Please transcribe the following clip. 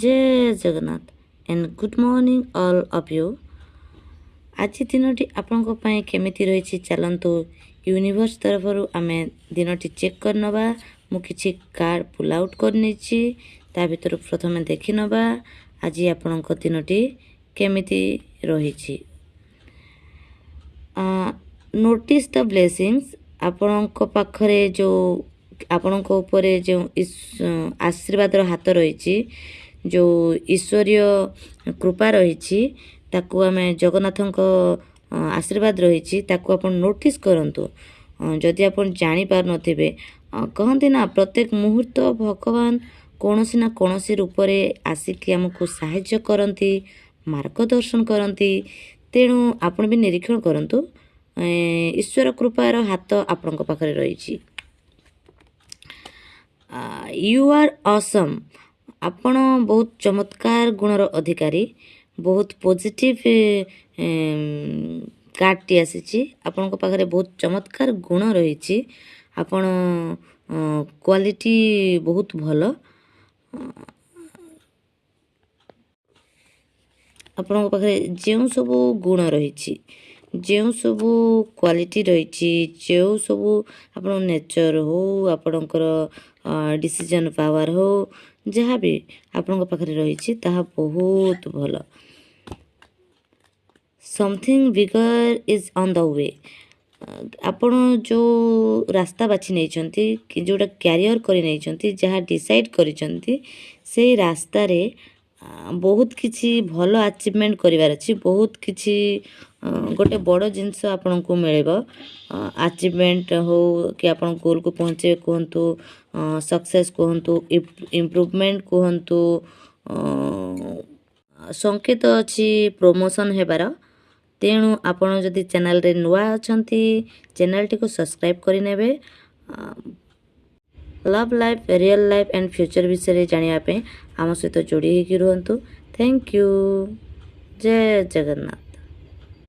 Jay Jagannath and good morning all of you. ଆଜି ଦିନଟି ଆପଣଙ୍କ ପାଇଁ କେମିତି ରହିଛି, ଚାଲନ୍ତୁ ୟୁନିଭର୍ସ ତରଫରୁ ଆମେ ଦିନଟି ଚେକ୍ କରିନେବା। ମୁଁ କିଛି କାର୍ଡ଼ ପୁଲ୍ ଆଉଟ୍ କରିନେଇଛି, ତା ଭିତରୁ ପ୍ରଥମେ ଦେଖିନେବା ଆଜି ଆପଣଙ୍କ ଦିନଟି କେମିତି ରହିଛି। Notice the blessings. ଆପଣଙ୍କ ପାଖରେ ଯେଉଁ, ଆପଣଙ୍କ ଉପରେ ଯେଉଁ ଆଶୀର୍ବାଦର ହାତ ରହିଛି, ଯେଉଁ ଈଶ୍ୱରୀୟ କୃପା ରହିଛି, ତାକୁ ଆମେ ଜଗନ୍ନାଥଙ୍କ ଆଶୀର୍ବାଦ ରହିଛି, ତାକୁ ଆପଣ ନୋଟିସ୍ କରନ୍ତୁ। ଯଦି ଆପଣ ଜାଣିପାରୁନଥିବେ, କହନ୍ତି ନା, ପ୍ରତ୍ୟେକ ମୁହୂର୍ତ୍ତ ଭଗବାନ କୌଣସି ନା କୌଣସି ରୂପରେ ଆସିକି ଆମକୁ ସାହାଯ୍ୟ କରନ୍ତି, ମାର୍ଗଦର୍ଶନ କରନ୍ତି। ତେଣୁ ଆପଣ ବି ନିରୀକ୍ଷଣ କରନ୍ତୁ, ଈଶ୍ୱର କୃପାର ହାତ ଆପଣଙ୍କ ପାଖରେ ରହିଛି। You are awesome. ଆପଣ ବହୁତ ଚମତ୍କାର ଗୁଣର ଅଧିକାରୀ। ବହୁତ ପଜିଟିଭ୍ କାର୍ଡ଼ଟି ଆସିଛି। ଆପଣଙ୍କ ପାଖରେ ବହୁତ ଚମତ୍କାର ଗୁଣ ରହିଛି। ଆପଣ କ୍ୱାଲିଟି ବହୁତ ଭଲ। ଆପଣଙ୍କ ପାଖରେ ଯେଉଁ ସବୁ ଗୁଣ ରହିଛି, ଯେଉଁ ସବୁ କ୍ୱାଲିଟି ରହିଛି, ଯେଉଁ ସବୁ ଆପଣଙ୍କ ନେଚର୍ ହଉ, ଆପଣଙ୍କର ଡିସିଜନ୍ ପାୱାର ହଉ, ଯାହା ବି ଆପଣଙ୍କ ପାଖରେ ରହିଛି, ତାହା ବହୁତ ଭଲ। Something bigger is on the way. ଆପଣ ଯେଉଁ ରାସ୍ତା ବାଛି ନେଇଛନ୍ତି କି ଯେଉଁଟା କ୍ୟାରିୟର କରି ନେଇଛନ୍ତି, ଯାହା ଡିସାଇଡ଼୍ କରିଛନ୍ତି, ସେଇ ରାସ୍ତାରେ ବହୁତ କିଛି ଭଲ ଆଚିଭମେଣ୍ଟ କରିବାର ଅଛି। ବହୁତ କିଛି ଗୋଟେ ବଡ଼ ଜିନିଷ ଆପଣଙ୍କୁ ମିଳିବ। ଆଚିଭମେଣ୍ଟ ହଉ କି ଆପଣ ଗୋଲକୁ ପହଞ୍ଚିବେ କୁହନ୍ତୁ, ସକ୍ସେସ୍ କୁହନ୍ତୁ, ଇମ୍ପ୍ରୁଭମେଣ୍ଟ କୁହନ୍ତୁ, ସଂକେତ ଅଛି ପ୍ରମୋସନ୍ ହେବାର। ତେଣୁ ଆପଣ ଯଦି ଚ୍ୟାନେଲରେ ନୂଆ ଅଛନ୍ତି, ଚ୍ୟାନେଲଟିକୁ ସବସ୍କ୍ରାଇବ୍ କରିନେବେ। Love life, real life and future ବିଷୟରେ ଜାଣିବା ପାଇଁ ଆମ ସହିତ ଯୋଡ଼ି ହେଇକି ରୁହନ୍ତୁ। Thank you. Jay Jagannath.